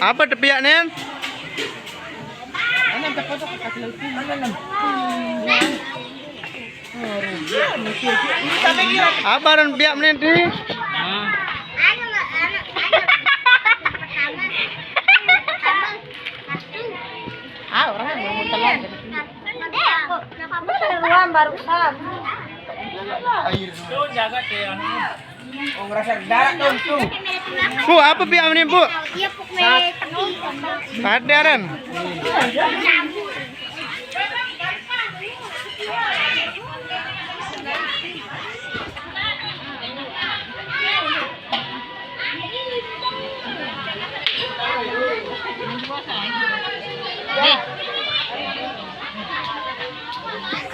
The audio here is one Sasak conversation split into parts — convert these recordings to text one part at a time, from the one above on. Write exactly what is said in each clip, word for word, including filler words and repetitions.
Apa tepiak nen? Apa dan piak nen di? Ah, orang yang belum telan. Ruang baru sab. Tuh, jaga deh, anu. Oh, ngerasa darah tuh, tuh. Bu, apa piak ini, Bu? Iya, Bu. Ada, Ren.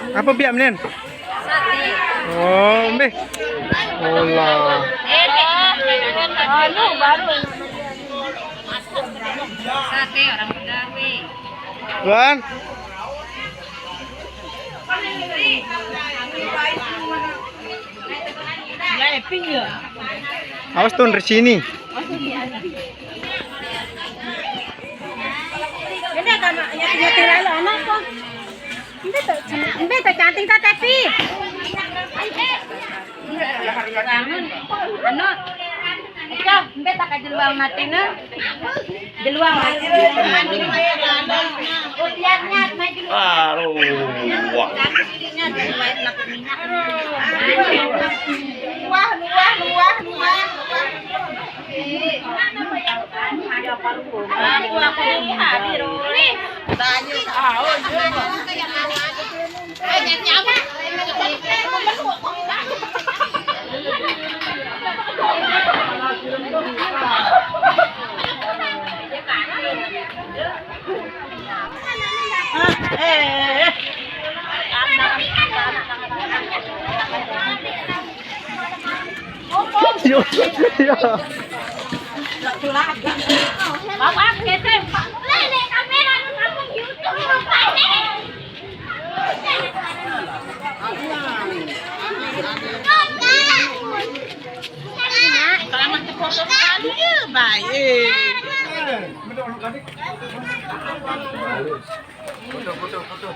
Apa piak nen? Oh, mbeh. Olah. Anu, baru. Sate orang Betawi. Tuan. Awas tuh dari sini. Ini ada anak, yang punya tinggal anak kok. Ini tuh, ini tuh cantik tak, tapi. Anu, ika, mbak tak kajeluang natina. Jeluang natina. Aduh, wah. Wah, wah, wah, wah. Yo, yo. Bapak, geser, Pak. Kalau mau foto sekali, ya, baik. Foto, foto, foto.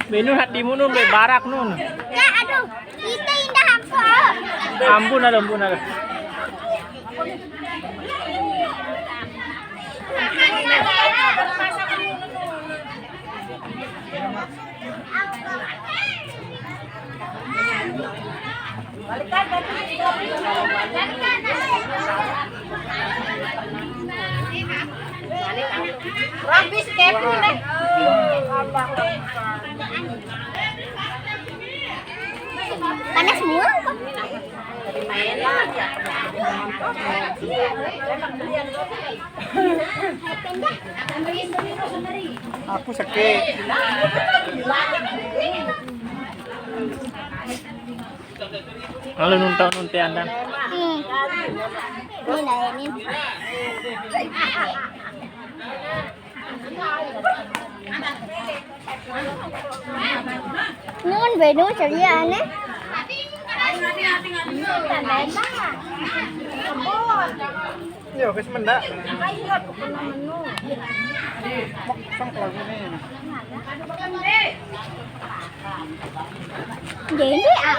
Minun hati munun be barak nun. Ya, aduh, itu indah aku. Ampun ada, ampun ada. Habis kepo deh. Panas mulu kok. Aku sakit. Lalu nunta nunta andan. Hmm. Ini lah ini. Nun benu ceria aneh. Yo, wis mendak. Sang kelas ini. Jadi, ah.